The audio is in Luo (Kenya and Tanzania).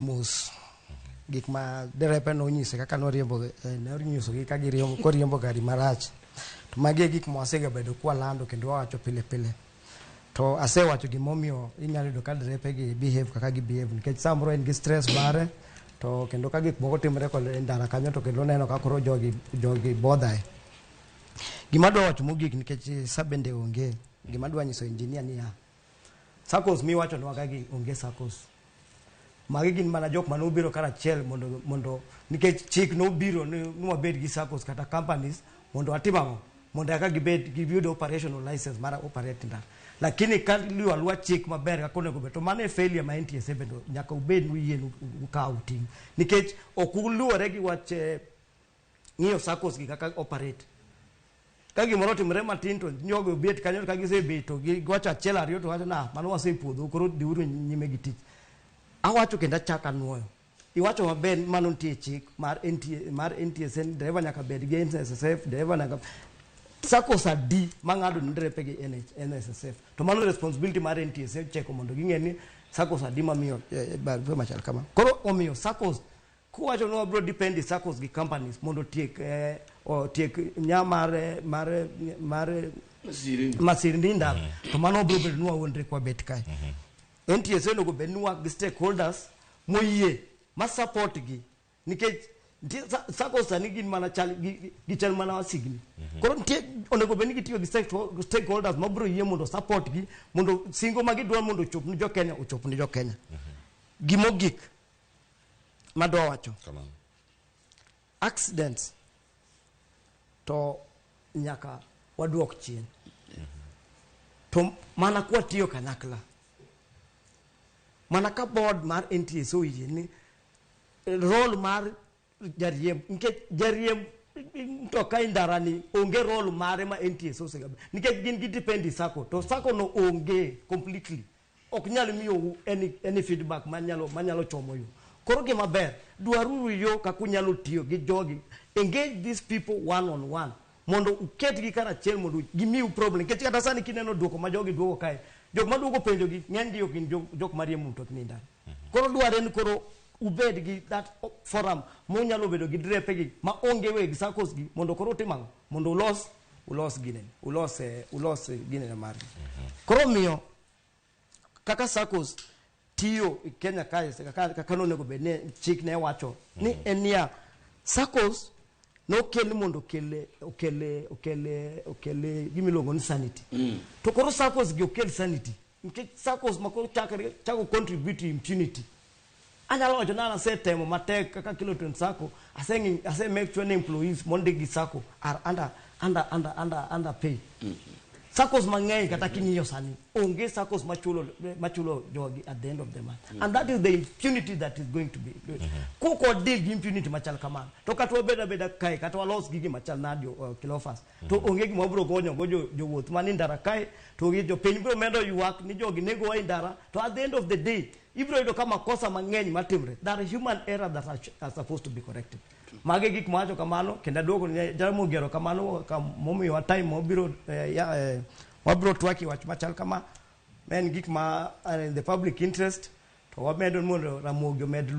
Mos gik ma derepe nonyise kaka noriembo, nonyisogi ka giriembo, koriembo gari marach. To magi e gik ma wasegabedo kwalando kendo wawacho pile pile. To asewacho gimomiyo inyalo yudo ka derepe gi behave kaka gi behave, nikech samoro en gi stress mare, to kendo ka gik moko timore kod e ndara kanyo, to kendo oneno ka koro jogi bother. Gima adwa wacho mogik, nikech sa bende onge, gima adwa nyiso engineer niya, SACCOs miwachonwa ka gi onge SACCOs. Magi gin mana jok manobiro karachiel mondo nikech chik nobiro ni wabed gi SACCOs kata companies mondo watim ang'o? Mondo eka gibed giyud operational license mar operate ndara. Lakini ka luwo aluwa chik maber kaka onego bed, to mano e failure ma NTSA bende nyaka ubed ni uyie ni ukaw ting'. Nikech ok uluwore gi wach ng'iyo SACCOs gi kaka operate. Ka gimoro otimore matin to jogo obet kanyo, ka gisebet to giwacho achiel ariyo to wacho na mano wasepuodho, koro dhiuru nyime gi tich. Awacho kendo achako anuoyo. Iwacho maber ni mano nitie chik mar NTA, mar NTSA ni dereva nyaka bed gi NSSF, dereva nyaka SACCOs adi mang'ado ne derepe gi NH, NSSF. To mano responsibility mar NTSA cheko mondo ging'e ni SACCOs adi mamiyo barupe machal kama. Koro omiyo SACCOs kuwacho ni wabiro depend e SACCOs gi companies mondo otiek nya mar masirni ndara, to mano biro bedo ni wawuondre kwabet kae. NTSA onego bed ni work gi stakeholders moyie ma support gi, nikech nitie SACCOs sani gin mana chal gichal mana wasigni. Koro nitie onego bed ni gitiyo gi stakeholders mabiro yie mondo support gi, mondo singo ma gidwa mondo ochop ni jo Kenya ochop ni jo Kenya. Gimogik madwa wacho, Kamano. accidents to nyaka waduok chien, to mana kwatiyo kanyakla, mana ka board mar NTSA oyie ni role mar jariemb, nikech jariemb mtoka e ndara ni onge role mare ma NTSA osega, nikech gin gi depend e SACCO, to SACCO no onge completely, ok nyal miyou any feedback manyalo chomo yo. Koro gima ber, dwaruru yo kaka unyalo tiyo gi jogi, engage these people one on one mondo uketgi karachiel mondo gimiu problem, nikech kata sani kineno duoko ma jogi duoko kae, jok maduoko penjo gi ng'eny gi ok gin jok mariembo mtokni e ndara. Koro dware ni koro ubed gi that forum munyalo bedo gi drepe gi ma onge weg SACCOs gi, mondo koro utim ang'o? Mondo ulos ginene, ulos ginene margi. Koro miyo kaka SACCOs tiyo e Kenya kae, kaka nonego bed ni chik ne wacho ni en niya, SACCOs nokel mondo okel gimiluongo ni sanity. To koro SACCOs gi okel sanity, nikech SACCOs ma koro chakre chako contribute to impunity. Anyalo wacho ni an asetemo matek kaka Kiloton SACCO, ase make sure ni employees mondik gi SACCO are under pay. SACCOs mang'eny kata king'iyo sani, onge SACCOs machulo jogi at the end of the month, and that is the impunity that is going to be koko deal gi impunity machal kamano. To kata wabed abeda kae, kata walos gigi machal nadi, Kilofas, to onge gima wabiro konyo go jowuoth mani ndara kae, to gi jopiny biro medo ywak ni jogi negowa e ndara. To at the end of the day ibiro yudo ka makosa mang'eny matimre, there are human error that are supposed to be corrected. Magi gik mawacho kamano kendo aduoko ni Jaramogi erokamano ka momiyowa time mobiro wabiro twak e wach machal kama. En gik ma in the public interest, to wamedo mondo Ramogi omed.